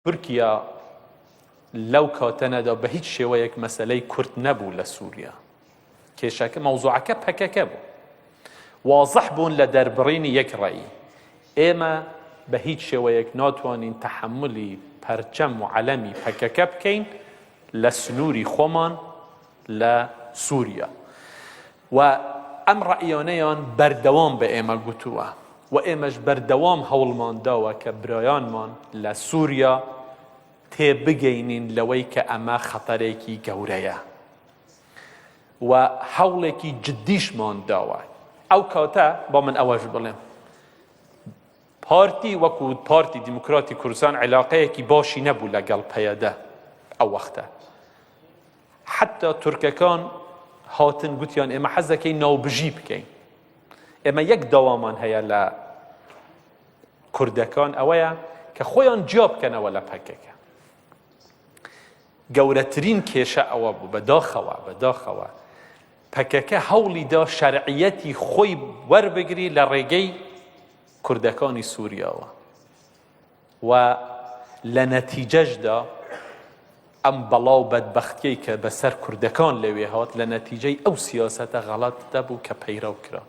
تورکیا لەو کاتەنەدا بە هیچ شێوەیەک مەسەلەی کورد نەبوو لە سووریا. کێشەکە مەوزوعەکە پەکەکە بوو. وازح بوون لە دەربڕینی یەک ڕەئی. ئێمە بە هیچ شێوەیەک ناتوانین تەحەمولی پەرچەم و عەلەمی پەکەکە بکەین لە سنووری خۆمان لە سووریا. و ئەم ڕەئیانەیان بەردەوام بە ئێمە گوتووە و ئێمەش بەردەوام هەوڵمان داوە کە برایانمان لە سووریا تێبگەینین لەوەی کە ئەمە خەتەرێکی گەورەیە و هەوڵێکی جدیشمان داوە. ئەو کاتە با من ئەوەش بڵێم پارتی وەکو پارتی دیموکراتی کوردستان عیلاقەیەکی باشی نەبوو لەگەڵ پەیەدە ئەو وەختە. حەتتا تورکەکان هاتن گوتیان ئێمە حەز دەکەین ناوبژی بکەین. ئێمە یەک داوامان هەیە لە کوردەکان ئەوەیە کە خۆیان جیا بکەنەوە لە پەکەکە. گەورەترین کێشە ئەوە بوو بەداخەوە بەداخەوە پەکەکە هەوڵی دا شەرعیەتی خۆی وەربگری لە ڕێگەی کوردەکانی سووریاوە و لە نەتیجەشدا ئەم بەڵا و بەدبەختیەی کە بەسەر کوردەکان لەوێ هات لە نەتیجەی ئەو سیاسەتە غەڵەتدا بوو کە پەیرەو کرا.